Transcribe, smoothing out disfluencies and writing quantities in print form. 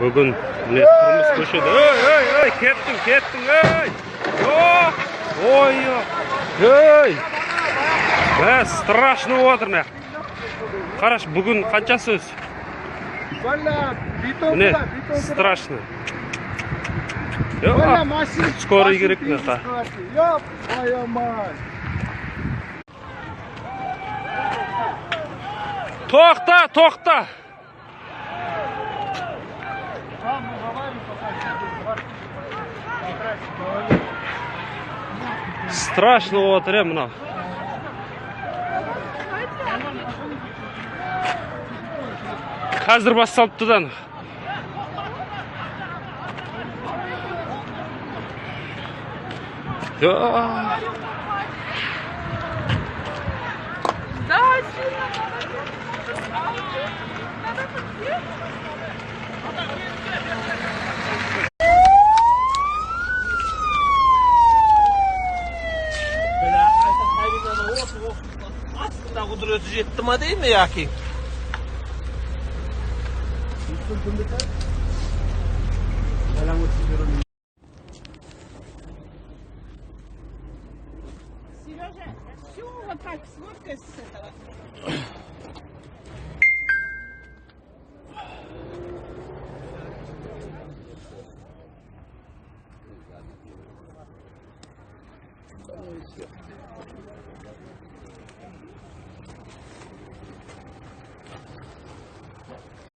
Бүгін міне тұрмыс көшеде. Ей, ей, ей, кеттің, кеттің, ей! Ой, ей! Мә, страшно болып жатыр мына. Қарашы, бүгін қаншасы өзі? Міне, страшно. Скорый керек мына. Тоқта, тоқта! Страшно болып жатыр, мынау. Қазір басталыпты да. Да, сильно надо. Астында құдіреті жетті ма деймін, яки? Сережа, все вот так сфоткай с этого.